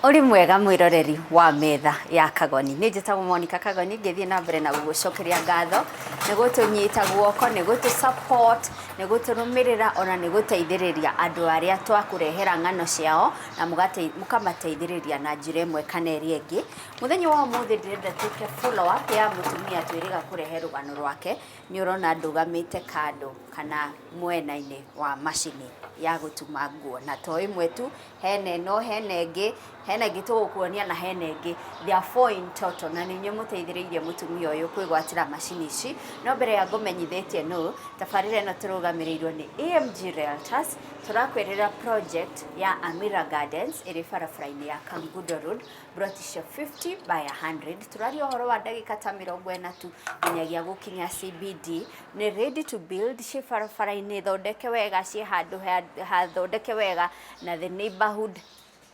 Ũrĩ mwega mwĩroreri wa metha ya Kagoni. Nĩ njĩtagwo Monica Kagoni ngĩthiĩ na mbere na gũgũcokeria ngatho nĩ gũtũnyita guoko, nĩ gũtũ support, nĩ gũtũrũmĩrĩra ona nĩ gũteithĩrĩria andũ arĩa twakũrehera ng'ano ciao na mũkamateithĩrĩria na njĩra ĩmwe kana ĩrĩa ĩngĩ. Mũthenya wa ũmũthĩ ndĩrenda twĩke follow up ya mũtumia twĩrĩga kũrehe rũgano rwake. Nĩ ũrona ndũgamĩte kando kana mwena-inĩ wa macini ya gũtuma nguo na to ĩmwe tu, hena ĩno, hena ĩngĩ, hena ĩngĩ tũgũkuonia na hena ĩngĩ. There are four in total na nĩ inyuĩ mũteithĩrĩirie mũtumia ũyũ kwĩgwatĩra macini ici. No mbere ya ngũmenyithĩtie nũ, tabarĩra ĩno tũrũgamĩrĩirwo nĩ AMG Realtors, tũrakwĩrĩra project ya Amira Gardens ĩrĩ barabara-inĩ ya Kangundo Road, mburoti cia 50 by 100. Tũraria ũhoro wa ndagĩka ta 40 tu nginyagia gũkinya CBD. Nĩ ready to build, ciĩ barabara-inĩ thondeke wega, ciĩ handũ hathondeke wega na the neighborhood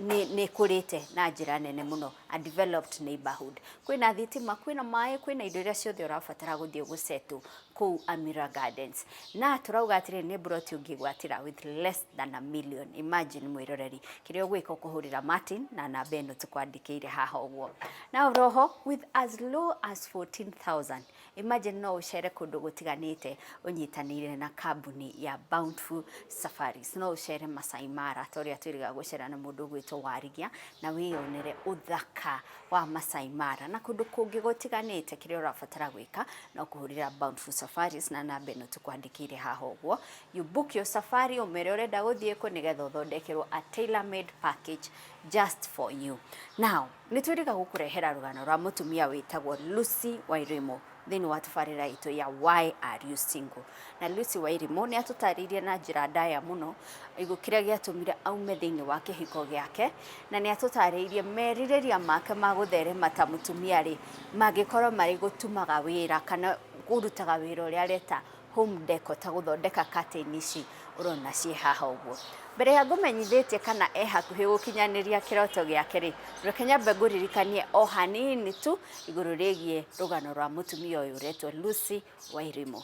nĩ ĩkũrĩte na njĩra nene mũno, a developed neighborhood. Kwĩna thitima, kwĩna maĩ, kwĩna indo iria ciothe ũrabatara gũthiĩ gũsettle kũu Amira Gardens. Na tũrauga atĩrĩrĩ, nĩ mburoti ũngĩgwatĩra with less than a million. Imagine mwĩroreri, kĩrĩa ũgwĩka ũkũhũrĩra Martin na namba ĩno tũkwandĩkĩire haha ũguo. Na roho with as low as 14,000. Imagine no ũcere kũndũ gũtiganĩte ũnyitanĩire na kambuni ya Bountiful Safaris. No ũcere Masai Mara ta ũrĩa twĩrĩga gũcera na mũndũ ũgwĩtwo Warigia na wĩyonere ũthaka wa Masai Mara na kũndũ kũngĩ gũtiganĩte. Kĩrĩa ũrabatara gwĩka no kũhũrĩra Bountiful Safaris na namba ĩno tũkwandĩkĩire haha ũguo. You book your safari, ũmere ũrenda gũthiĩ kũ nĩgetha ũthondekerwo a tailor made package just for you. Now, nĩ twĩrĩga gũkũrehera rũgano rwa mũtumia wĩtagwo Lucy Wairimu thĩinĩ wa tabarĩra itũ ya Why Are You Single? Na Lucy Wairimu nĩ atũtarĩirie na njĩra ndaya mũno igũ kĩrĩa gĩatũmire aume thĩinĩ wa kĩhiko gĩake, na nĩ atũtarĩirie merirĩria make ma gũtherema ta mũtumia rĩ mangĩkorwo marĩ gũtumaga wĩra kana kũrutaga wĩra ũrĩa areta home decor, ta gũthondeka curtain ici ũrona ciĩ haha ũguo. Mbere ya ngũmenyithĩtie kana e hakuhĩ gũkinyanĩria kĩroto gĩake rĩ, reke nyambe ngũririkanie o hanini tu igũrũ rĩgiĩ rũgano rwa mũtumia ũyũ ũretwo Lucy Wairimu.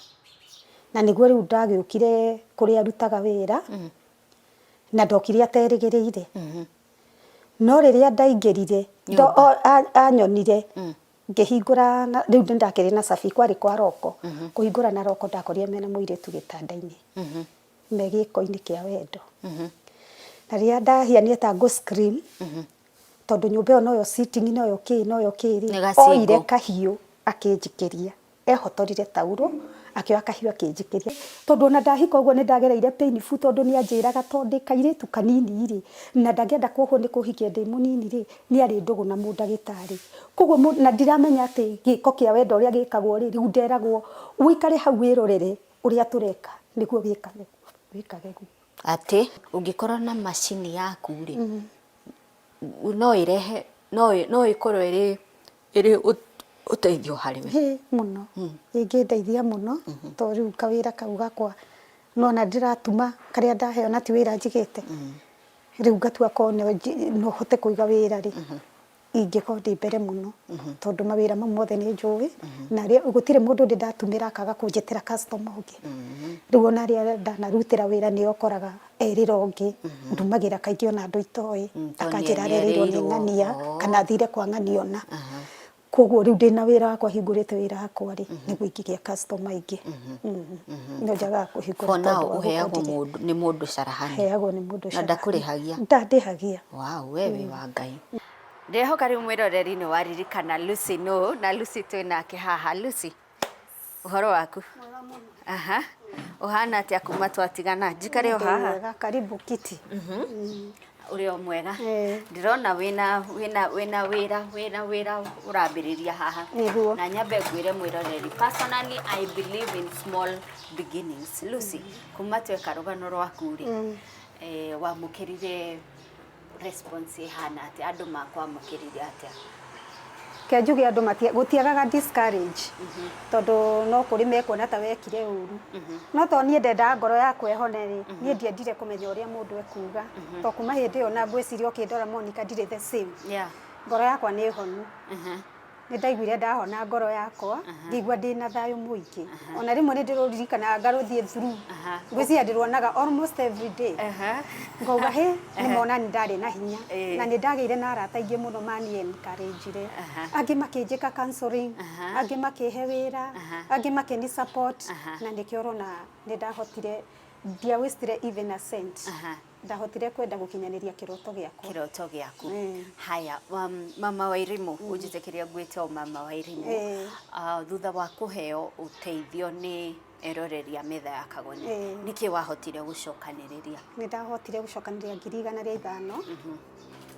Na nĩguo rĩu ndagĩũkire kũrĩa arutaga wĩra, na ndokire aterĩgĩrĩire. No rĩrĩa ndaingĩrire, anyonire ngĩhingũra, na rĩu nĩ ndakĩrĩ na cabi, kwarĩ kwa roko. Kũhingũra na roko ndakorire mena mũirĩtu gĩtanda-inĩ, me gĩko-inĩ kĩa wendo. Na rĩrĩa ndahianire ta ngũ scream, tondũ nyũmba ĩyo noyo sitting, noyo kĩ, noyo kĩ rĩ, Nĩ gacingo. Oire kahiũ akĩnjikĩria. Ehotorire taurũ, akĩoya kahiũ akĩnjikĩria. Tondũ ona ndahika ũguo nĩ ndagereire painful, tondũ nĩ anjĩraga tondũ ndĩ kairĩtu kanini rĩ, na ndangĩenda kuohwo nĩ kũhikia ndĩ mũnini rĩ, nĩ arĩ ndũgũ na mũndagĩtarĩ. Koguo na ndiramenya atĩ gĩko kĩa wendo ũrĩa gĩkagwo rĩ, rĩu nderagwo ũikare hau wĩrorere ũrĩa tũreka nĩguo wĩkage wĩkage guo. Atĩ ũngĩkorwo na macini yaku rĩ, no ĩrehe no ĩkorwo ĩrĩ ũteithio harĩ we? Ĩ mũno, ĩngĩndeithia mũno, tondũ rĩu kawĩra kau gakwa nona ndĩratuma karĩa ndaheo na ti wĩra njigĩte, rĩu ngatua korwo no hote kũiga wĩra rĩ, ingĩkorwo ndĩ mbere mũno, tondũ mawĩra mau mothe nĩ njũĩ, na gũtirĩ mũndũ ndĩ ndatumĩra akaga kũnjĩtĩra customer ũngĩ. Rĩu ona arĩa ndanarutĩra wĩra nĩo ũkoraga erĩra ũngĩ, ndumagĩra kaingĩ ona andũ itoĩ, akanjĩra arereirwo nĩ ng'ania, kana athire kwa ng'ania ũna. Koguo rĩu ndĩna wĩra wakwa, hingũrĩte wĩra wakwa rĩ, nĩguo ingĩgĩa customer aingĩ. No njagaga kũhingũra For now tondũ wa ũheagwo gũkondire. Mũndũ nĩ mũndũ carahani? Heagwo nĩ mũndũ Na carahani. ndakũrĩhagia? Ndandĩhagia. Wow, we wĩ wa Ngai. Ndĩrehoka rĩu mwĩroreri nĩ waririkana Lucy nũ, na Lucy twĩ nake haha. Lucy, ũhoro waku? Aha. Ũhana atĩa kuma twatigana? Njikare o Ndĩ haha? mwega, karibu kiti. Ũrĩ o mwega? Ĩĩ. Ndĩrona wĩna wĩra ũrambĩrĩria haha. Nĩguo. Na nyambe ngwĩre mwĩroreri, personally I believe in small beginnings. Lucy, kuma tweka rũgano rwaku rĩ, wamũkĩrire response ĩhana atĩa? Andũ makwamũkĩrire atĩa? Ke njuge andũ gũtiagaga discourage, tondũ no kũrĩ mekuona ta wekire ũru, no to niĩ ndendaga ngoro yakwa ĩhone rĩ, niĩ ndiendire kũmenya ũrĩa mũndũ ekuga, to kuma hĩndĩ ĩyo na ngwĩciria ũkĩndora, Monica, ndirĩ the same. Ngoro yakwa nĩ honu. Nĩ ndaiguire ndahona ngoro yakwa, ngĩigua ndĩna thayũ mũingĩ. Ona rĩmwe nĩ ndĩrũririkanaga ngarũthiĩ through. Ngwĩciria ndĩruonaga almost every day. Ngauga hĩ, nĩ mona nĩ ndarĩ na hinya. Na nĩ ndagĩire na arata aingĩ mũno mani encourage ire. Angĩ makĩnjĩka counseling, angĩ makĩhe wĩra, angĩ makĩni support, na nĩkĩo ũrona nĩ ndahotire, ndia waste ire even a cent. Ndahotire kwenda gũkinyanĩria kĩroto gĩakwa. Kĩroto gĩaku. Haya, mama wa Irimũ, ũnjĩtĩkĩrie ngwĩte o mama wa Irimũ. Thutha wa kũheo ũteithio nĩ eroreri a metha ya Kagoni, nĩkĩ wahotire gũcokanĩrĩria? Nĩ ndahotire gũcokanĩrĩria 105,000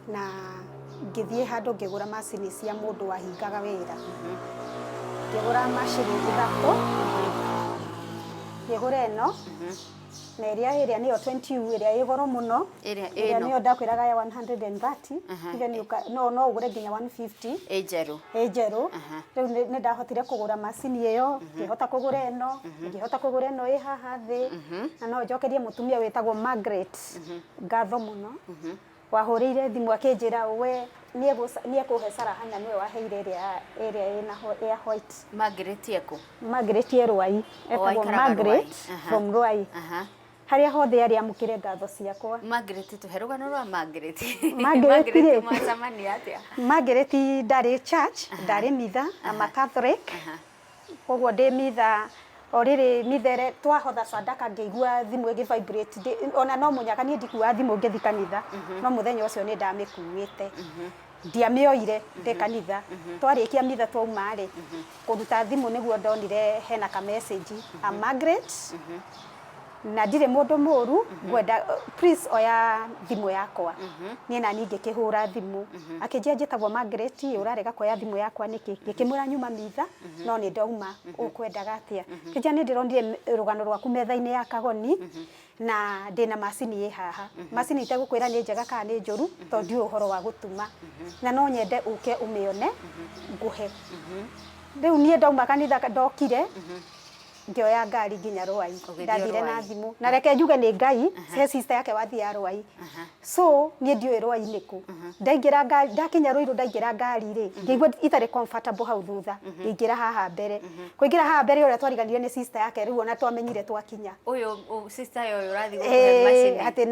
na ngĩthiĩ handũ ngĩgũra macini cia mũndũ wahingaga wĩra. Ngĩgũra macini ithatũ, ngĩgũra ĩno, na ĩrĩa ĩrĩa nĩyo 20U ĩrĩa ĩ goro mũno. Ĩrĩa Ĩrĩa ĩno. Nĩyo ndakwĩraga ya 130. Even you can, no ũgũre nginya 150. Ĩ njerũ. Ĩ njerũ. Rĩu nĩ ndahotire kũgũra macini ĩyo, ngĩhota kũgũra ĩno, ngĩhota kũgũra ĩno ĩ haha thĩ, na no njokerie mũtumia wĩtagwo Margaret ngatho mũno, wahũrĩire thimũ akĩnjĩra we nĩ ekũhe Sarahanya, nĩwe waheire ĩrĩa ĩrĩa ĩna ya white. Margaret ekũ? Margaret e Ruai, etagwo aikaraga Margaret Ruai. From Ruai. Harĩa hothe arĩ amũkĩre ngatho ciakwa. Margaret, tũhe rũgano rwa Margaret. Margaret rĩ? Mwacemania atĩa? Margaret ndarĩ church, ndarĩ mitha, I'm a Catholic. Koguo ndĩ mitha, o rĩrĩ mitha ĩrĩa twahotha sadaka ngĩigua thimũ ĩgĩ vibrate, ona no mũnyaka niĩ ndikuaga thimũ ngĩthiĩ kanitha, no mũthenya ũcio nĩ ndamĩkuĩte. Ndiamĩoire ndĩ kanitha. Twarĩkia mitha twauma rĩ, kũruta thimũ nĩguo ndonire hena ka message, I'm Margaret, na ndirĩ mũndũ mũru, ngwenda please oya thimũ yakwa. Niĩ nani ngĩkĩhũra thimũ, akĩnjĩra njĩtagwo Margaret, ũrarega kuoya thimũ yakwa nĩkĩ? Ngĩkĩmwĩra nyuma mitha, no nĩ ndauma, ũkwendaga atĩa? Akĩnjĩra nĩ ndĩronire rũgano rwaku metha-inĩ ya Kagoni, na ndĩna macini ĩ haha. Macini itegũkwĩra nĩ njega kana nĩ njũru, tondũ ndiũĩ ũhoro wa gũtuma, na no nyende ũke ũmĩone ngũhe. Rĩu niĩ ndauma kanitha ndokire, ngĩoya ngari nginya Ruai. Ũgĩthiĩ Ndathire na Ruai. Thimũ na reke njuge nĩ Ngai, he sister yake wathiaga Ruai, so niĩ ndiũĩ Ruai nĩkũ. Ndaingĩra ngari, ndakinya Ruiru, ndaingĩra ngari rĩ, ngĩigua itarĩ comfortable hau thutha, ngĩingĩra haha mbere. Kũingĩra haha mbere, ũrĩa twariganire nĩ sister yake, rĩu ona twamenyire twakinya. Ũyũ sister ũyũ ũrathiĩ gũkũhe macini. Atĩ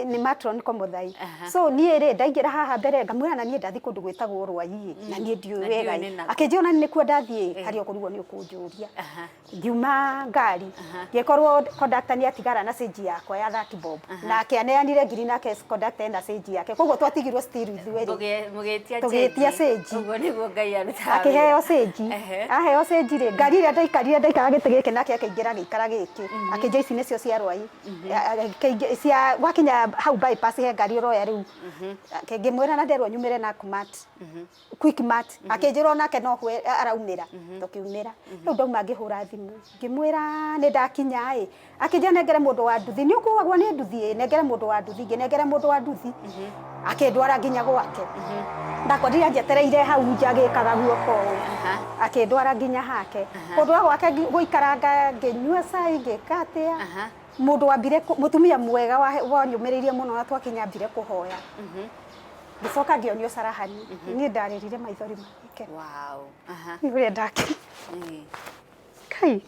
nĩ matron Komuthai. So niĩ rĩ, ndaingĩra haha mbere ngamwĩra na niĩ ndathiĩ kũndũ gwĩtagwo Ruai na niĩ ndiũĩ Na ndiũĩ wega. nĩ nakũ. Akĩnjĩra ona nĩkuo ndathiĩ, harĩa ũkũrigwo nĩ ũkũnjũria. Ngiuma ngari, ngĩkorwo conductor nĩ atigara na cĩnji yakwa ya 30 bob, na akĩaneanire ngiri, nake conductor ena cĩnji yake, koguo twatigirwo still ithuerĩ. Mũgĩtia. Tũgĩtia cĩnji. Ũguo nĩguo Ngai arutaga akĩheo wĩra. Cĩnji. Aheo cĩnji rĩ, ngari ĩrĩa ndaikarire, ndaikara gĩtĩ gĩkĩ, nake akĩingĩra agĩikara gĩkĩ, akĩnjia ici nĩcio cia Rwai. Cia gwakinya hau bypass he ngari ũroya rĩu. Ngĩmwĩra na nderwo nyumĩre na Nakumatt Quickmart, akĩnjĩra onake no kwe araumĩra, tũkiumĩra. Rĩu ndauma ngĩhũra thimũ ngĩmwĩra nĩ ndakinya ĩ, akĩnjĩra nengere mũndũ wa nduthi, nĩ ũkuagwo nĩ nduthi ĩ, nengere mũndũ wa nduthi. Ngĩnengere mũndũ wa nduthi, akĩndwara nginya gwake. Ndakorire anjetereire hau nja agĩkaga guoko ũũ. Akĩndwara nginya hake, kũndwara gwake gũikaranga, ngĩnyua cai, ngĩka atĩa. Mũndũ wambire mũtumia mwega wanyũmĩrĩirie mũno, na twakinya ambire kũhoya, ngĩcoka ngĩonio carahani. Niĩ ndarĩrire maithori ma gĩkeno. Nĩ ũrĩa ndake kai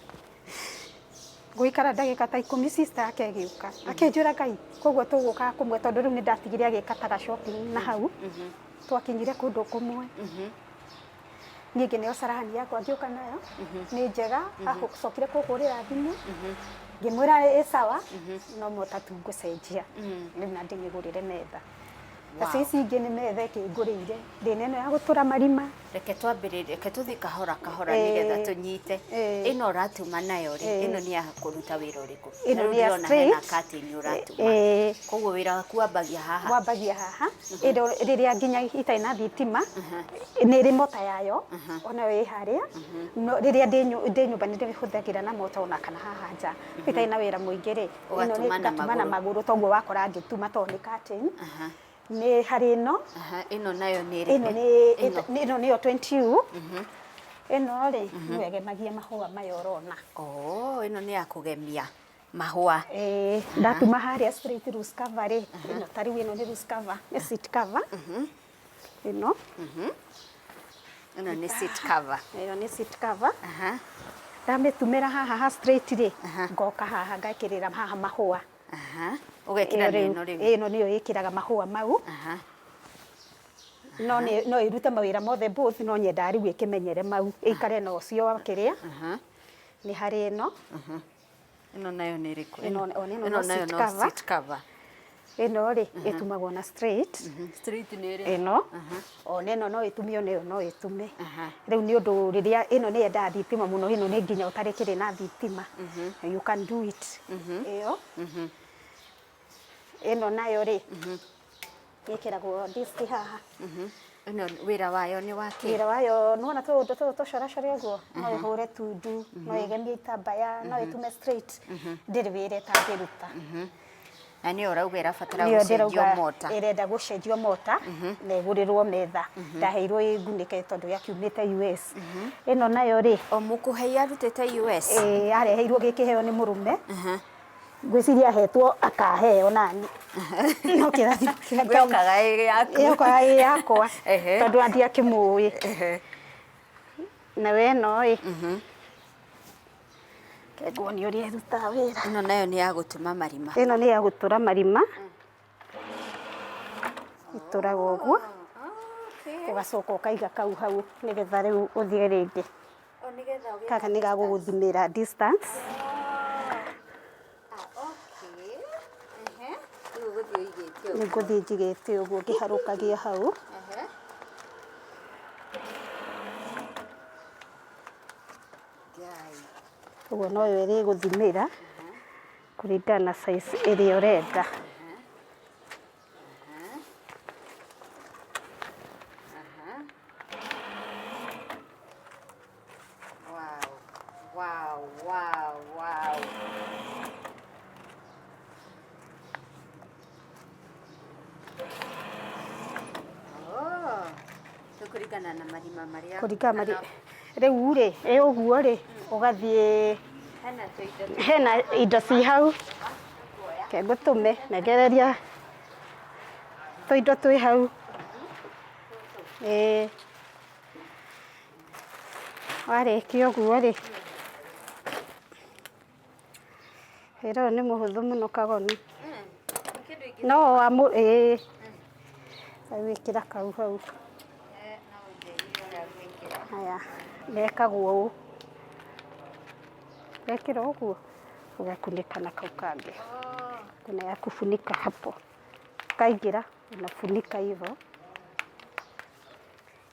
ngũikara ndagĩka ta 10, sister yake ĩgĩũka akĩnjĩra Ngai, koguo tũgũkaga kũmwe, tondũ rĩu nĩ ndatigire agĩkataga shopping na hau twakinyire kũndũ kũmwe. Niĩ ngĩneo carahani yakwa, ngĩũka nayo nĩ njega. Acokire kũhũrĩra thimũ, ngĩmwĩra ĩ sawa, no mota tu ngũcenjia rĩu na ndĩmĩgũrĩre metha. Acio ici ingĩ nĩ metha ĩkĩngũrĩire ndĩna ĩno ya gũtũra marima. Reke twambĩrĩrie, reke tũthiĩ kahora kahora nĩgetha tũnyite. Ĩno ũratuma nayo rĩ, ĩno nĩ ya kũruta wĩra ũrĩkũ? Ĩno Na rĩu nĩ ya ndĩrona hena straight. curtain ũratuma. Koguo wĩra waku wambagia haha? Wambagia haha. Ĩno rĩrĩa nginya itarĩ na thitima, nĩ ĩrĩ mota yayo onayo ĩ harĩa, no rĩrĩa ndĩ nyũmba nĩ ndĩmĩhũthagĩra na mota, ona kana haha nja itarĩ na wĩra mũingĩ rĩ, ĩno nĩ Ũgatuma na ngatuma na magũrũ. Magũrũ, toguo wakora ngĩtuma tondũ nĩ curtain. Nĩ harĩ ĩno. Ĩno nayo nĩ ĩrĩkũ? Ĩno nĩ Ĩno. Ĩno nĩyo 20U. Ĩno rĩ, nĩyo ĩgemagia mahũa maya ũrona. Oh, ĩno nĩ ya kũgemia mahũa. Ĩĩ, ndatuma harĩa straight loose cover rĩ, ĩno ta rĩu ĩno nĩ loose cover, nĩ seat cover ĩno. Ĩno nĩ seat cover. Ĩyo nĩ seat cover. Aha. Ndamĩtumĩra haha ha straight rĩ, Aha. ngoka haha ngekĩrĩra haha mahũa. Aha. Ũgekĩra Ĩyo na rĩu- ĩno rĩu. Ĩno nĩyo ĩkĩraga mahũa mau. Aha. No nĩ no ĩrute mawĩra mothe both no nyendaga rĩu ĩkĩmenyere mau ĩikare na ũcio wa kĩrĩa. Aha. Nĩ harĩ ĩno. Ĩno nayo nĩ ĩrĩkũ? Ĩno ona ĩno Ĩno no nayo seat no cover. seat cover. Ĩno rĩ ĩtumagwo na straight. Straight nĩ ĩrĩkũ? Ĩno ona ĩno no ĩtumio nĩyo no ĩtume. Aha. Rĩu nĩ ũndũ rĩrĩa ĩno nĩ yendaga thitima mũno ĩno nĩ nginya ũtarĩkĩrĩ na thitima. You can do it. Ĩyo. Ĩno nayo rĩ ĩkĩragwo disc haha. Ĩno wĩra wayo nĩ wa kĩ? Wĩra wayo nĩwona tũũndũ tũtũ tũcorachore ũguo no ĩhũre tundu no ĩgemie itambaya no ĩtume straight ndĩrĩ wĩra ĩtangĩruta. Na nĩyo ũrauga ĩrabatara Nĩyo gũcenjio ndĩrauga mota. ĩrenda gũcenjio mota na ĩgũrĩrwo metha. Ndaheirwo ĩ ngunĩke tondũ yakiumĩte US. Ĩno nayo rĩ O mũkũhei arutĩte US? ĩĩ areheirwo gĩkĩheo nĩ mũrũme. Ngwĩciria ahetwo akaheo nani. No kĩrathimo kĩa Ngai. Yokaga ĩ yaku. Yokaga ĩ yakwa Ehe. tondũ ndiakĩmũĩ. Ehe. Nayo ĩno ĩ reke nguonie ũrĩa ĩrutaga wĩra. Ĩno nayo nĩ ya gũtũma marima. Ĩno nĩ ya gũtũra marima. Ĩtũragwo ũguo ũgacoka ũkaiga kau hau nĩgetha rĩu ũthiĩ rĩngĩ. Gaka nĩ ga gũgũthimĩra distance. Nĩ ngũthiĩ njigĩte ũguo ngĩharũkagia hau. Ũguo noyo ĩrĩgũthimĩra kũringana na size ĩrĩa ũrenda. Wow. Wow, wow, wow. Oh. Kũringana na marima marĩa Kũringana mari rĩu rĩ ĩ ũguo rĩ ũgathiĩ hena tũindo hena indo ci hau reke ngũtũme nengereria tũindo twĩ hau ĩĩ warĩkia ũguo rĩ wĩra ũyũ nĩ mũhũthũ mũno Kagoni no wamũ ĩĩ wĩkĩra kau hau haya mekagwo ũũ wekĩra ũguo ũgakunĩka na kau kangĩ kuna ya kufunika hapo kaingĩra unafunika hivyo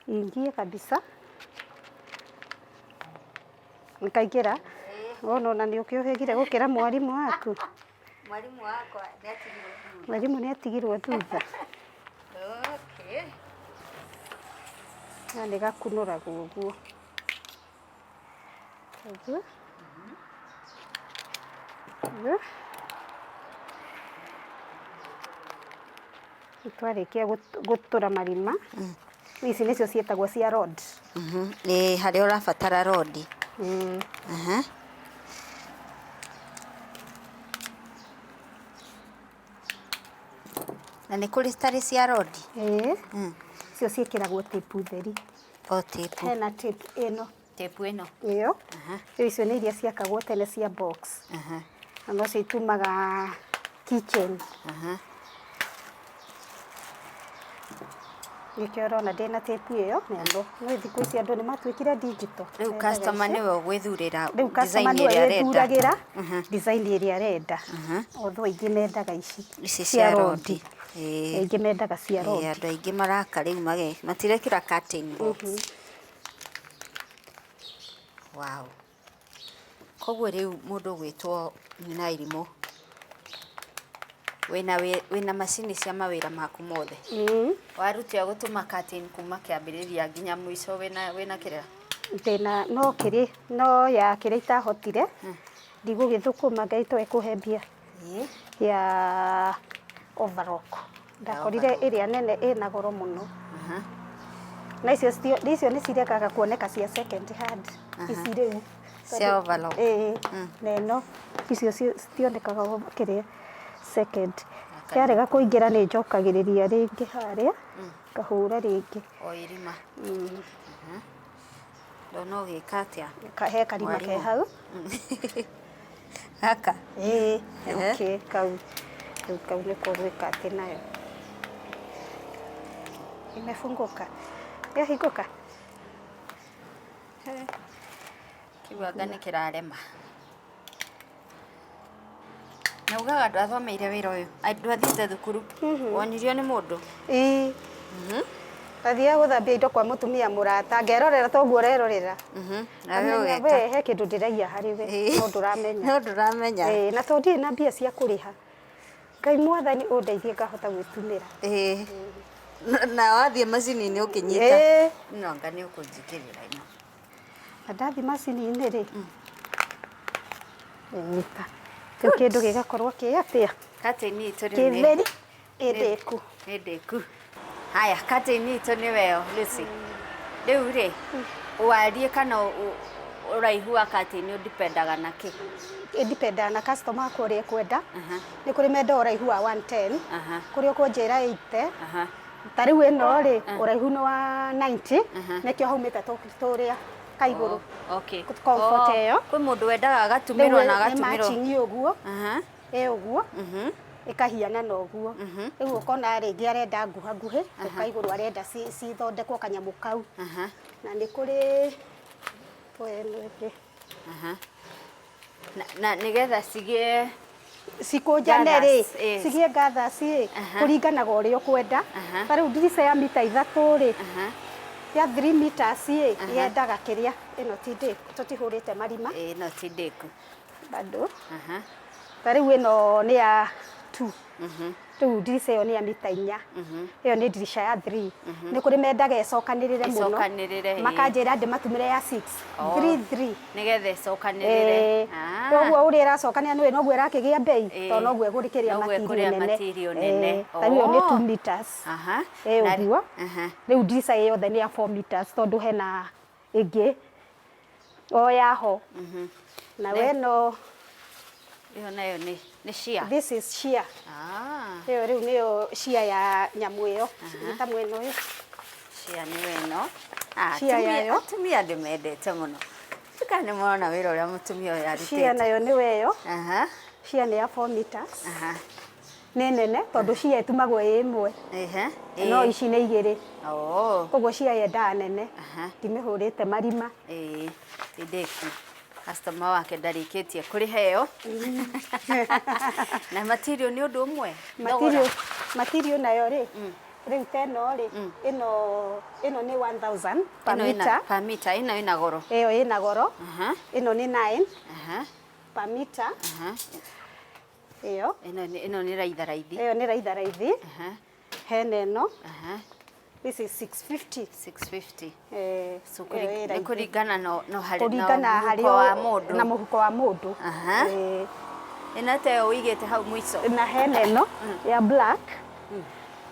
ingie kabisa nĩkaingĩra wona ona nĩ ũkĩũhĩgire gũkĩra mwarimũ waku. Mwarimũ wakwa nĩ atigirwo thutha. Mwarimũ nĩ atigirwo thutha. Okay. Na nĩ gakunũragwo ũguo ũguo ũguo. Twarĩkia gũtũra marima ici nĩcio ciĩtagwo cia rod. Ĩĩ harĩa ũrabatara rodi. Aha. Na nĩ kũrĩ citarĩ cia rodi? Ĩĩ icio ciĩkĩragwo tape theri. O tape. Hena tape ĩno. Tape ĩno. Ĩyo. Rĩu icio nĩ iria ciakagwo tene cia box. Aha. Na nocio itumaga kitchen. Aha. Nĩkĩo ũrona ndĩna tape ĩyo na ĩno. Nĩ thikũ ici andũ nĩ matuĩkire digital. Rĩu customer nĩwe ũgwĩthurĩra Rĩu customer design nĩwe ĩrĩa arenda. wĩthuragĩra design ĩrĩa arenda. Although aingĩ mendaga ici Ici cia rodi. Ĩĩ. Aingĩ mendaga cia Ĩĩ, rodi. andũ aingĩ maraka rĩu mage matirekĩra curtain box. Wow. Koguo rĩu mũndũ ũgwĩtwo Nyina Irimũ wĩna wĩna macini cia mawĩra maku mothe. Waruta gũtuma curtain kuma kĩambĩrĩria nginya mũico wĩna wĩna kĩrĩa? Ndĩna no kĩrĩ no ya kĩrĩa itahotire ndigũgĩthũkũma Ngai to ekũhe mbia Ĩĩ. ya overlock. Ndakorire ĩrĩa nene ĩna goro mũno. Aha. Na icio icio nĩ ciregaga kuoneka cia second hand ici rĩu. Cia overlock. Ĩĩ na ĩno icio citionekaga kĩrĩa second. Kĩarega kũingĩra nĩ njokagĩrĩria rĩngĩ harĩa, ngahũra rĩngĩ. O irima. Ndona ũgĩka atĩa? He karima ke Mwarimũ. hau. Gaka. Ĩĩ, Ehe. okay, kau. Rĩu kau nĩko ũgwĩka atĩ nayo. Imefunguka. Yahingũka? Kĩu anga nĩ kĩrarema. Na ugaga ndwathomeire wĩra ũyũ, ndwathiĩte thukuru, wonirio nĩ mũndũ? Ĩĩ. Ndathiaga gũthambia indo kwa mũtumia mũrata, ngerorera ta ũguo ũrerorera. Nawe Ngamenya ũgeka. we he kĩndũ ndĩraiya harĩ we, Ĩĩ. no ndũramenya. No ndũramenya. Ĩĩ, na tondũ ndirĩ na mbia cia kũrĩha, Ngai mwathani ũndeithie ngahota gwĩtumĩra. Ĩĩ. Na wathiĩ macini-inĩ ũkĩnyita. Ĩĩ. No anga nĩ ũkũnjigĩrĩra ĩno. Na ndathiĩ macini-inĩ rĩ, nyita. Rĩu kĩndũ gĩgakorwo kĩ atĩa? Curtain itũ rĩu nĩ Kĩtheri ĩndĩku. nĩ ndĩku. Haya, curtain itũ nĩ weyo Lucy. Rĩu rĩ, wariĩ kana ũraihu wa curtain ũdipendaga na kĩ? Ĩdipendaga na customer akwa ũrĩa ekwenda. Aha. Nĩ kũrĩ menda ũraihu wa 110, Aha. kũrĩ ũkũnjĩra 80, Aha. ta rĩu ĩno rĩ, ũraihu nĩ wa 90, Aha. nĩkĩo haumĩte tũrĩa kaigũrũ. Oh, okay. Comfort Oh, ĩyo. Kwĩ mũndũ wendaga Rĩu agatumĩrwo na nĩ agatumĩrwo. matching ũguo, Aha. ĩ ũguo, Mhm. ĩkahianana ũguo. Rĩu ũkona rĩngĩ arenda nguha nguhĩ, ũka igũrũ arenda cithondekwo kanyamũ kau. Aha. Na nĩ kũrĩ tuoe ĩno ĩngĩ. Aha. Na nĩgetha cigĩe Cikũnjane rĩ, Gathers, ĩ. cigĩe gathers ĩ, Aha. kũringanaga ũrĩa ũkwenda. Aha. Ta rĩu ndirica ya mita 3 rĩ, Aha. ya 3 meters ĩ, yendaga kĩrĩa, ĩno ti ndĩku, tũtihũrĩte marima Ĩ no ti ndĩku. bado. Aha. Ta rĩu ĩno nĩ ya 2. Rĩu ndirica ĩyo nĩ ya mita 4. Ĩyo nĩ ndirica ya 3. Nĩ kũrĩ mendaga ĩcokanĩrĩre mũno. Ĩcokanĩrĩre, ĩ. Makanjĩra ndĩmatumĩre ya 6. Oh. 3 3. Nĩgetha ĩcokanĩrĩre. Ĩĩ. Koguo ũrĩa ĩracokanĩra nĩwe noguo ĩrakĩgĩa mbei, Ĩĩ. tondũ noguo ĩgũrĩkĩria Noguo material ĩkũrĩa nene. material nene. Ĩĩ. Ta rĩu ĩyo nĩ Oh. 2 meters. Aha. Ĩ Na- ũguo. Aha. Rĩu ndirica ĩ yothe nĩ ya 4 meters tondũ hena ĩngĩ o yaho. Na Ne- we no Ĩyo nayo nĩ sheer. this is sheer. Ah. Ĩyo rĩu nĩyo sheer ya nyamũ ĩyo. Nĩ ta mwena ũyũ. Sheer nĩyo ĩno. Ah, Sheer yayo. Atumia ndĩmendete mũno. Kana nĩ mwana wĩra ũrĩa mũtumia ũyũ arutĩte. Sheer nayo nĩwe ĩyo. Aha. Sheer nĩ ya 4 meters. Aha. Nĩ nene tondũ sheer ĩtumagwo ĩ ĩmwe. Ehe. No ici nĩ igĩrĩ. Oh. Koguo sheer yendaga nene. Aha. Ndimĩhũrĩte marima. Ĩĩ, ti ndĩku. Customer wake ndarĩkĩtie kũrĩha ĩyo. Na material nĩ ũndũ ũmwe? Material, material nayo rĩ, rĩu ta ĩno rĩ, ĩno nĩ 1000 per Ĩno ĩna meter. per meter, ĩno ĩna goro. Ĩyo ĩna goro. Aha. Ĩno nĩ 9 Aha. per meter. Aha. Ĩyo. Ĩno nĩ raitha raithi. Ĩyo nĩ raitha raithi. Aha. Hena ĩno. Aha. This is 650. 650. Eh, So ĩyo ĩ nĩ raithi. kũringana no harĩ Kũringana na harĩ mũhuko wa mũndũ. na mũhuko wa mũndũ. Aha. Ĩĩ. Ĩno ta ĩyo ũigĩte hau mũico. Na hena ĩno ya black.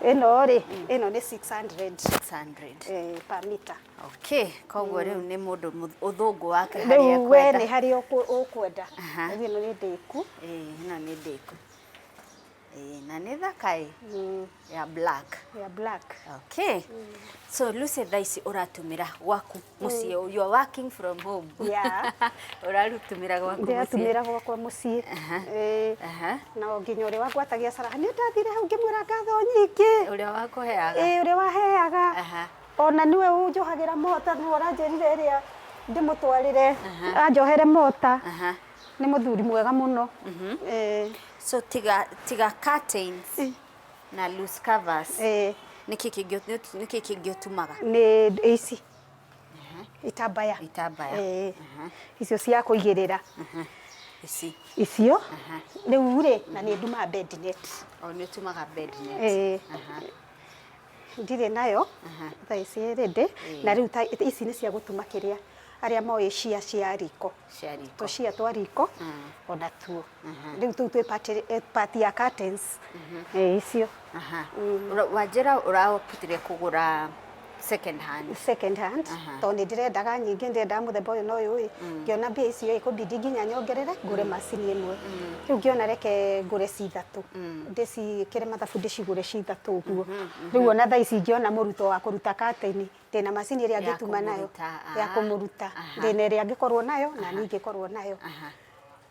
Ĩno rĩ, ĩno nĩ 600. 600. Per meter. Okay, koguo rĩu nĩ mũndũ ũthũngũ wake harĩa Rĩu we ekwenda. nĩ harĩa ũkwenda. Aha. Rĩu ĩno nĩ ndĩku. Ĩĩ, ĩno nĩ ndĩku. Ĩĩ, na nĩ thaka ĩ. Ya black. Ya black. Okay. So Lucy thaa ici ũratũmĩra gwaku mũciĩ, you are working from home. Yeah. Ũrarutumĩra gwaku mũciĩ. Ndĩratũmĩra gwakwa mũciĩ. Aha. Ĩĩ. Aha. Na nginya ũrĩa wangwatagia caraha nĩ ndathire hau ngĩmwĩra ngatho nyingĩ. Ũrĩa wakũheaga. Ĩĩ, ũrĩa waheaga. Aha. Ona nĩwe ũnjohagĩra mota, nĩwe ũranjĩrire ĩrĩa ndĩmũtwarĩre, anjohere mota. Aha. Nĩ mũthuri mwega mũno. Ĩĩ. So tiga curtains na loose covers. Ĩĩ. Nĩkĩ kĩngĩ ũtumaga? Nĩ ici. Itambaya. Itambaya. Ĩĩ. Icio cia kũigĩrĩra. Ici. Icio. Rĩu rĩ, na nĩ ndumaga bed net. O nĩ ũtumaga bed net. Ĩĩ. Aha. Ndirĩ nayo. Thaa ici ready. Na rĩu ta ici nĩ cia gũtuma kĩrĩa arĩa moĩ cia cia riko. Cia riko. Tũcia twa riko ona tuo. Rĩu tũu twĩ part ya curtains. Ĩĩ, icio. Aha. Wanjĩra ũrahotire kũgũra Second hand. Second hand. Tondũ nĩ ndĩrendaga nyingĩ, ndĩrendaga mũthemba ũyũ na ũyũ ĩ, ngĩona mbia icio ĩ kũbidi nginya nyongerere ngũre macini ĩmwe. Rĩu ngĩona reke ngũre ci ithatũ, ndĩciĩkĩre mathabu, ndĩcigũre ci ithatũ ũguo. Rĩu ona thaa ici ingĩona mũrutwo wa kũruta curtain, ndĩna macini ĩrĩa Ya angĩtuma nayo kũmũruta, ya kũmũruta. Ndĩna ĩrĩa angĩkorwo nayo na niĩ ingĩkorwo nayo.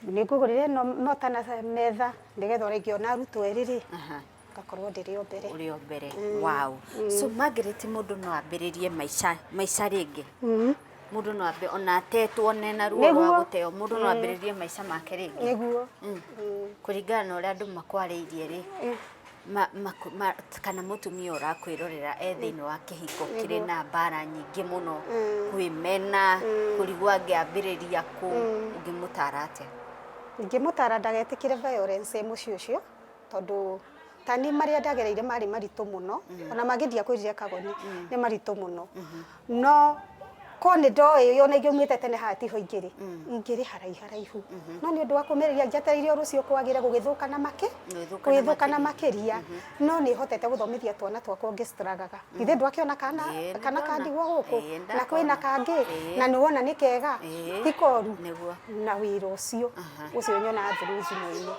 Nĩ ngũgũrĩra ĩno mota na metha nĩgetha ona ingĩona arutwo erĩ rĩ, ngakorwo ndĩrĩ o mbere. Ũrĩ o mbere. Wow. So Margaret, mũndũ no ambĩrĩrie maica maica rĩngĩ. Mũndũ no ambe ona atetwo nena ruo rwa gũteo, mũndũ no ambĩrĩrie maica make rĩngĩ. Nĩguo. Kũringana na ũrĩa andũ makwarĩirie rĩ, kana mũtumia ũrakwĩrorera e thĩinĩ wa kĩhiko kĩrĩ na mbara nyingĩ mũno, kwĩmena, kũrigwo angĩambĩrĩria kũ, ũngĩmũtara atĩa? Ingĩmũtara ndagetĩkĩre violence ĩ mũciĩ ũcio, tondũ ta niĩ marĩa ndagereire marĩ maritũ mũno, ona mangĩ ndiakwĩrire Kagoni, nĩ maritũ mũno. No ko nĩ ndoĩ ona ingĩaumĩte tene haha tiho ingĩrĩ, ingĩrĩ haraihu haraihu. No nĩ ũndũ wa kũmĩrĩria njetereire o rũciũ kwagĩre gũgĩthũka na makĩ Gũgĩthũka na gũgĩthũka na makĩria. No nĩ hotete gũthomithia twana twakwa ngĩstragaga. Githĩ ndwakĩona kana Ĩĩ, nĩ kana ndona. kandigwa gũkũ Ĩĩ, na kwĩna ndakona. kangĩ Ĩĩ. na nĩ wona nĩ kega, Ĩĩ. ti koru. Nĩguo. Na wĩra ũcio ũcio nyonaga through thimũ-inĩ.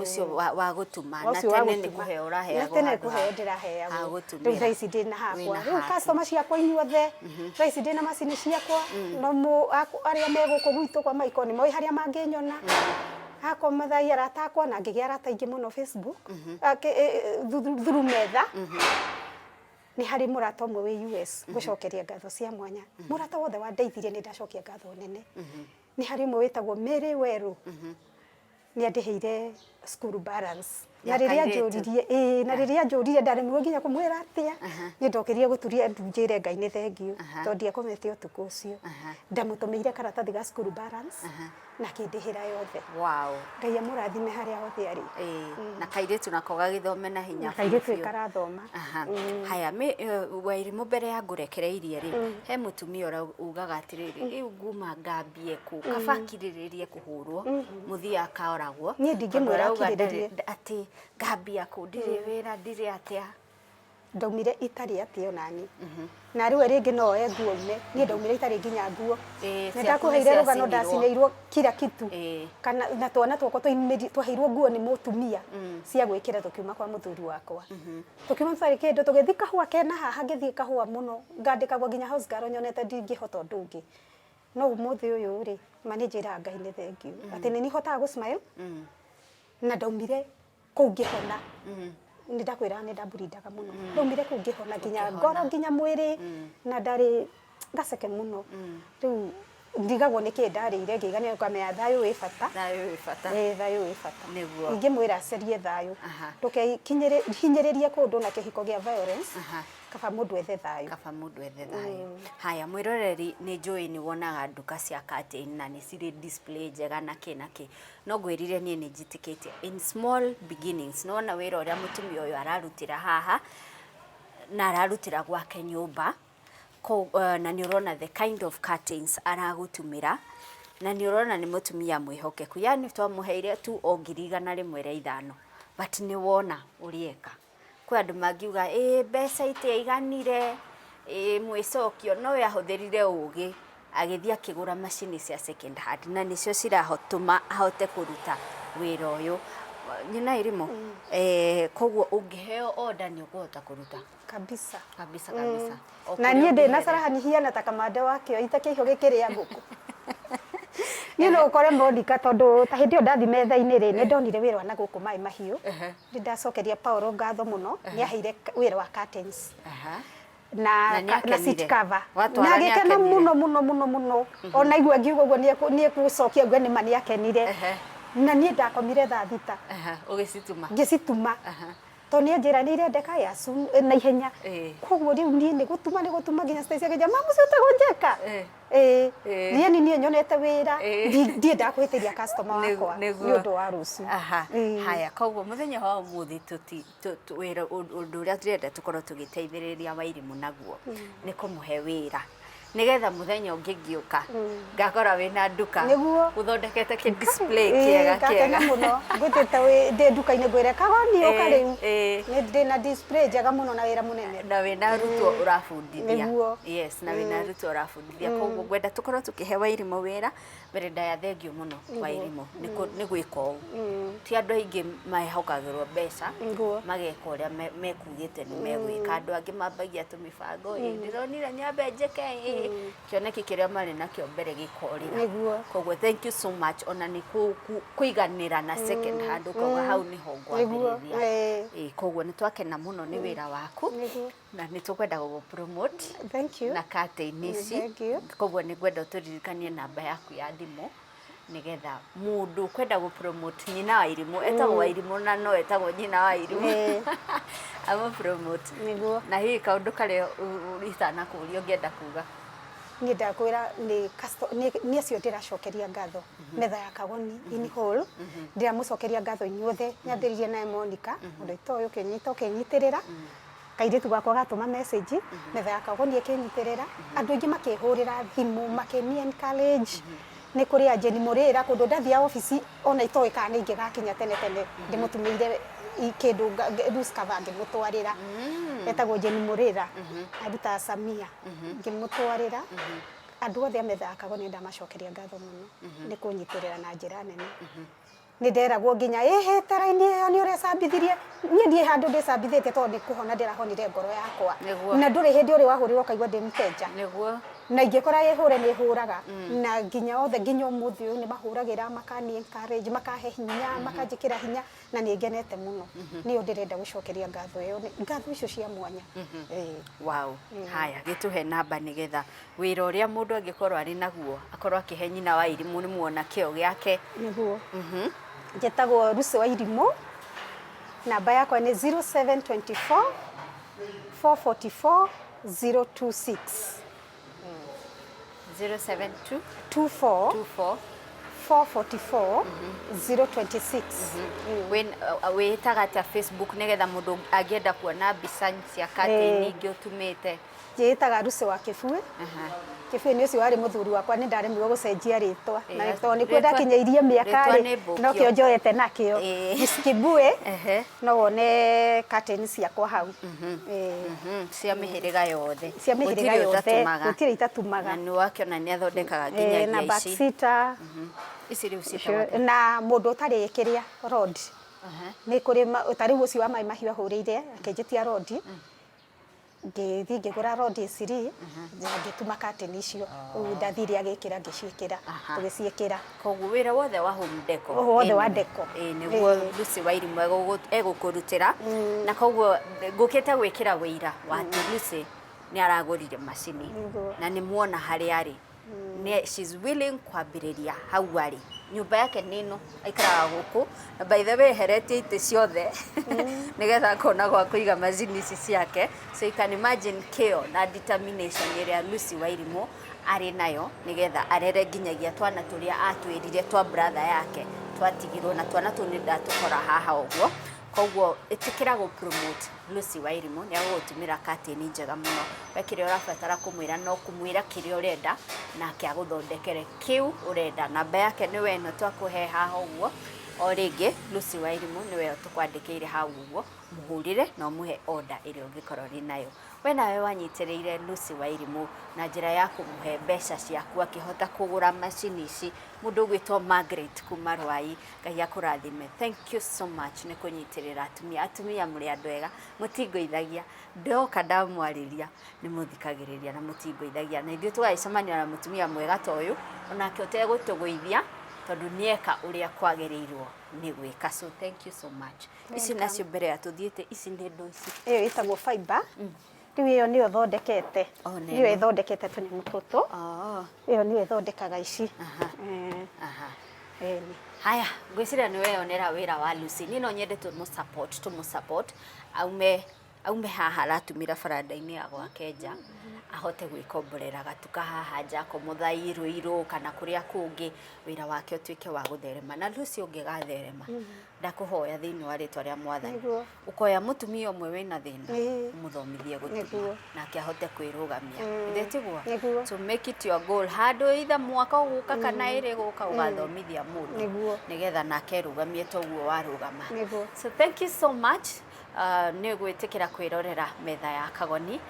Ũcio wa gũtuma na Ũcio wa tene nĩ gũtuma. kũheo Na ũraheagwo tene handũ kũheo ha ndĩraheagwo. Rĩu gũtumĩra. thaa ici ndĩna hakwa. Wĩna Rĩu haku. customer ciakwa inyuothe, thaa ici ndĩna macini ciakwa, no arĩa me gũkũ gwitũ kwa Maiko nĩ moĩ harĩa mangĩnyona. Hakwa Mathai arata akwa na ngĩgĩa arata aingĩ mũno Facebook, through metha. Nĩ harĩ mũrata ũmwe wĩ US ngũcokeria ngatho cia mwanya. Mũrata wothe wandeithirie nĩ ndacokia ngatho nene. Nĩ harĩ ũmwe wĩtagwo Mary Werũ. Nĩ andĩhĩire school balance. Na Ya rĩrĩa kairĩtu. anjũririe, ĩĩ, na rĩrĩa anjũririe ndaremirwo nginya kũmwĩra atĩa. Niĩ ndokĩrire gũturia ndu njĩre Ngai nĩ thengiũ, tondũ ndiakomete ũtukũ ũcio. Ndamũtũmĩire karatathi ga school balance na akĩndĩhĩra yothe. Wow. Ngai amũrathime harĩa hothe arĩ. Ĩĩ, na kairĩtu nako gagĩthome na hinya Na kairĩtu biũ biũ. karathoma. Haya, Wairimũ, mbere ya ngũrekereirie rĩ, he mũtumia ũrĩa ugaga atĩrĩrĩ, rĩu nguma ngambie kũ, kaba akirĩrĩrie kũhũrwo, mũthia akaoragwo. Niĩ ndingĩmwĩra Tondũ arauga akirĩrĩrie. Atĩ ngambia kũ, ndirĩ wĩra, ndirĩ atĩa. Ndaumire itarĩ atĩ onani. Na rĩu rĩngĩ no oe nguo ume. Niĩ ndaumire itarĩ nginya nguo. Ĩĩ, Nĩ ciaku nĩ ndakũheire rũgano ciacinirwo. ndacinĩirwo kila kitu. Kana na twana twakwa twaheirwo nguo nĩ mũtumia cia gwĩkĩra tũkiuma kwa mũthuri wakwa. Tũkiuma tũtarĩ kĩndũ, tũgĩthiĩ kahũa kena haha, ngĩthiĩ kahũa mũno, ngandĩkagwo nginya house girl nyonete ndingĩhota ũndũ ũngĩ. No ũmũthĩ ũyũ rĩ, ma nĩ njĩraga Ngai nĩ thengiũ. Atĩ nĩ hotaga gũ smile na ndaumire kũu ngĩhona. Nĩ ndakwĩra nĩ ndamburindaga mũno. Ndaumire kũu ngĩhona nginya ngoro nginya mwĩrĩ na ndarĩ gaceke mũno. Rĩu ndigagwo nĩkĩ ndarĩire ngĩiganĩra ngamenya thayũ wĩ bata. Thayũ wĩ bata. Ĩĩ, thayũ wĩ bata. Nĩguo. Ingĩmwĩra acerie thayũ. Ndũkehinyĩrĩrie kũndũ na kĩhiko kĩa violence. Kaba mũndũ ethe thayũ. Kaba mũndũ ethe thayũ. Haya, mwĩroreri, nĩ njũĩ nĩ wonaga nduka cia curtain na nĩ cirĩ display njega na kĩ na kĩ. No ngwĩrire niĩ nĩ njĩtĩkĩtie in small beginnings. Nĩwona wĩra ũrĩa mũtumia ũyũ ararutĩra haha na ararutĩra gwake nyũmba. Na nĩ ũrona the kind of curtains aragũtumĩra na nĩ ũrona nĩ mũtumia mwĩhokeku. Yani twamũheire tu o 105,000, but nĩ wona ũrĩa eka. Kwĩ andũ mangiuga ĩĩ mbeca itiaiganire, ĩĩ mwĩcokio, no we ahũthĩrire ũgĩ agĩthiĩ akĩgũra macini cia second hand na nĩcio ciratũma ahote kũruta wĩra ũyũ. Nyina Irimũ, koguo ũngĩheo order nĩ ũkũhota kũruta? Kabisa. Kabisa kabisa. O Na kũrĩa niĩ ndĩ na ũngĩherera. carahani hiana ta kamande wakĩo ita kĩihũ gĩkĩrĩa ngũkũ. Niĩ no ũkore Monica, tondũ ta hĩndĩ ĩyo ndathi metha-inĩ rĩ, nĩ ndonire wĩra wa na gũkũ maĩ mahiũ. Nĩ ndacokeria Paul ngatho mũno, nĩ aheire wĩra wa curtains. Na Na nĩ na seat akenire. cover. Watwara Na nĩ agĩkena akenire. mũno mũno mũno mũno. Ona igua ngiuga ũguo nĩ ekũcokia auge nĩ ma nĩ akenire. Na niĩ ndakomire thaa 6. Ũgĩcituma. Ngĩcituma. Tondũ nĩ anjĩra nĩ irendeka ya na ihenya. Koguo rĩu niĩ nĩ gũtuma nĩ gũtuma nginya Stacy akĩnjĩra, mamu ũcio ũtagwo Njeka. Ĩĩ. Niĩ niĩ nyonete wĩra, ndiendaga kũhĩtĩria customer wakwa nĩ ũndũ wa rũciũ. Haya, koguo mũthenya wa ũmũthĩ wĩra ũndũ ũrĩa tũrenda tũkorwo tũgĩteithĩrĩria Wairimũ naguo nĩ kũmũhe wĩra. Nigetha muthenya ũngĩ ngĩũka ngakora wĩna nduka Nĩguo. ũthondekete kĩ display kĩega ngakena kĩega. Mũno ngwĩtĩte ndĩ nduka-inĩ ngwĩre, "Kagoni, ũka rĩu." Nĩ ndĩ na display njega mũno na wĩra mũnene. Na wĩna arutwo ũrabundithia. Nĩguo. Yes, na wĩna arutwo ũrabundithia, koguo ngwenda tũkorwo tũkĩhe Wairimũ wĩra mbere ndaya. Thengiũ mũno, Wairimũ, nĩ gwĩka ũũ. Ti andũ aingĩ mehokagĩrwo mbeca mageka ũrĩa mekugĩte nĩ megwĩka. Andũ angĩ mambagia tũmĩbango, ĩ ndĩronire nyambe njĩke ĩ kĩoneki kĩrĩa marĩ nakĩo mbere gĩkorĩra. Koguo thank you so much, ona nĩ kũiganĩra na second hand ũkauga hau nĩho ngwambĩrĩria. Ĩ, koguo nĩ twakena mũno nĩ wĩra waku na nĩ tũkwenda gũgũ promote Thank you. na curtain ici. Thank you. Koguo nĩ ngwenda ũtũririkanie namba yaku ya thimũ nigetha mũndũ ũkwenda gũ promote nyina wa irimũ, etagwo wa irimũ na no etagwo nyina wa irimũ, amũ promote. Na hihi kaũndũ karĩa itanakũria ũngĩenda kuga? Niĩ ndakwĩra nĩ nĩ acio ndĩracokeria ngatho, metha ya Kagoni in whole ndĩramũcokeria ngatho inyuothe. Nyambĩrĩrie naye Monica, ũndũ itoĩ ũkĩnyita ũkĩnyitĩrĩra kairĩtu gakwa gatũma message, metha ya Kagoni ĩkĩnyitĩrĩra, andũ aingĩ makĩhũrĩra thimũ makĩni encourage. Nĩ kũrĩ Anjeni Mũrĩra kũndũ ndathiaga obici ona itoĩ kana nĩ ingĩgakinya tene tene, ndĩmũtumĩire kĩndũ loose cover ngĩmũtwarĩra. Etagwo Jeni Mũrĩra, arutaga Samia, ngĩmũtwarĩra. Andũ othe a metha ya Kagoni ndamacokeria ngatho mũno nĩ kũnyitĩrĩra na njĩra nene. Nĩ nderagwo nginya ĩhĩte raini ĩyo nĩ ũrecambithirie. Niĩ ndiĩ handũ ndĩcambithĩtie tondũ nĩ kũhona ndĩrahonire ngoro yakwa. Na ndũrĩ hĩndĩ ũrĩ wahũrĩrwo ũkaigua ndĩ mteja. Na ingĩkora ĩhũre nĩ ĩhũraga, na nginya othe nginya ũmũthĩ ũyũ nĩ mahũragĩra makani encourage, makahe hinya, makanjĩkĩra hinya, na nĩ ngenete mũno. Nĩyo ndĩrenda gũcokeria ngatho ĩyo, ngatho icio cia mwanya. Ĩĩ. Wow. Haya, gĩtũhe namba nĩgetha wĩra ũrĩa mũndũ angĩkorwo arĩ naguo akorwo akĩhe nyina wa irimũ, nĩ muona kĩo gĩake. Nĩguo, njĩtagwo Lucy wa Irimũ, namba yakwa nĩ 0724 444 026. 072 24 24 444 026. Wĩtaga atĩa Facebook nĩgetha mũndũ angĩenda kuona mbica cia curtain ingĩ ũtumĩte? Njĩĩtaga Lucy wa Kĩbuĩ. Kĩbuĩ nĩ ũcio warĩ mũthuri wakwa, nĩ ndaremirwo gũcenjia rĩtwa na tondũ nĩkuo ndakinyĩirie mĩaka rĩtwa rĩ, nĩ mbũkio. Nokĩo njoete nakĩo. Miss Kibue. No wone curtain ciakwa hau. Cia mĩhĩrĩga yothe. Cia mĩhĩrĩga Gũtirĩ yothe. ũtatumaga. Gũtirĩ itatumaga. Na nĩ wakĩona nĩ athondekaga na nginyagia ici. Backsita. Ici rĩu ciĩtagwo atĩa? Na mũndũ ũtarĩ kĩrĩa rod, nĩ kũrĩ ta rĩu ũcio wa Maĩ Mahiũ ahũrĩire akĩnjĩtia rod, ngĩthiĩ ngĩgũra rod iciri na ngĩtuma curtain icio. Rĩu ndathire agĩkĩra, ngĩciĩkĩra, tũgĩciĩkĩra. Koguo wĩra wothe wa home deco. Wothe wa deco. Ĩĩ, nĩguo Lucy wa Irimũ egũkũrutĩra, na koguo ngũkĩte gwĩkĩra wĩira wa atĩ Lucy nĩ aragũrire macini na nĩ muona harĩa arĩ. Nĩ she's willing kwambĩrĩria hau arĩ. Nyũmba yake nĩ ĩno aikaraga gũkũ, na by the way eheretie itĩ ciothe nĩgetha akona gwa kũiga macini ici ciake. So you can imagine kĩo na determination ĩrĩa Lucy wa Irimũ arĩ nayo nĩgetha arere nginyagia twana tũrĩa atwĩrire twa brother yake twatigirwo, na twana tũu nĩ ndatũkora haha ũguo. Koguo ĩtĩkĩra gũ promote Lucy wa Irimũ, nĩ agũgũtumĩra curtain njega mũno. We kĩrĩa ũrabatara kũmwĩra no kũmwĩra kĩrĩa ũrenda nake agũthondekere kĩu ũrenda. Namba yake nĩwe ĩno twakũhe haha ũguo. O rĩngĩ Lucy wa Irimũ nĩwe tũkwandĩkĩire hau ũguo, mũhũrĩre na ũmũhe order ĩrĩa ũngĩkorwo ũrĩ nayo. We nawe wanyitĩrĩire Lucy wa Irimũ na njĩra ya kũmũhe mbeca ciaku akĩhota kũgũra macini ici, mũndũ ũgwĩtwo Margaret kuma Rwai, Ngai akũrathime. Thank you so much nĩ kũnyitĩrĩra atumia. Atumia mũrĩ andũ ega, mũtingũithagia. Ndoka ndamwarĩria nĩ mũthikagĩrĩria na mũtingũithagia, na ithuĩ tũgagĩcemania na mũtumia mwega ta ũyũ onake ũtegũtũgũithia tondũ nĩeka ũrĩa kwagĩrĩirwo nĩ gwĩka. So thank you so much. Ici nacio mbere ya tũthiĩte, ici nĩ ndũ ici? Ĩyo ĩtagwo fiber. Rĩu ĩyo nĩyo thondekete. Oh, nĩ nĩyo ĩno. Ĩthondekete tũnyamũ tũtũ. Ĩyo nĩyo ĩthondekaga ici. Ĩni. Haya, ngwĩciria nĩ weyonera wĩra wa Lucy. Niĩ no nyende tũmũ support, tũmũ support aume haha aratumĩra baranda-inĩ ya gwake nja. Ahote gwĩkomborera gatuka haha nja Komotha Ruiru kana kũrĩa kũngĩ, wĩra wake ũtuĩke wa gũtherema. Na rũciũ ũngĩgatherema, ndakũhoya thĩinĩ wa rĩtwa rĩa Mwathani, ũkoya mũtumia ũmwe wĩna thĩna, ũmũthomithie gũtuma, nake ahote kwĩrũgamia. Githĩ tiguo? Nĩguo. So make it your goal, handũ either mwaka ũgũka kana ĩrĩ gũka, ũgathomithia mũndũ nĩgetha nake erũgamie toguo warũgama. So thank you so much nĩ gwĩtĩkĩra kwĩrorera Metha ya Kagoni.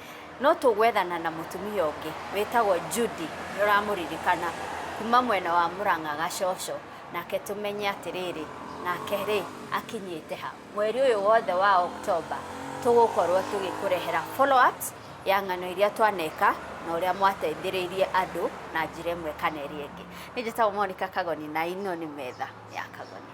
No tũgwethana na mũtumia ũngĩ wĩtagwo Judy, nĩ ũramũririkana kuma mwena wa Murang'a Gacoco, nake tũmenye atĩrĩrĩ, nake rĩ akinyĩte ha. Mweri ũyũ wothe wa October tũgũkorwo tũgĩkũrehera follow-ups ya ng'ano iria twaneka na ũrĩa mwateithĩrĩirie andũ na njĩra ĩmwe kana ĩrĩa ĩngĩ. Nĩ njĩtagwo Monica Kagoni na ino nĩ Metha ya Kagoni.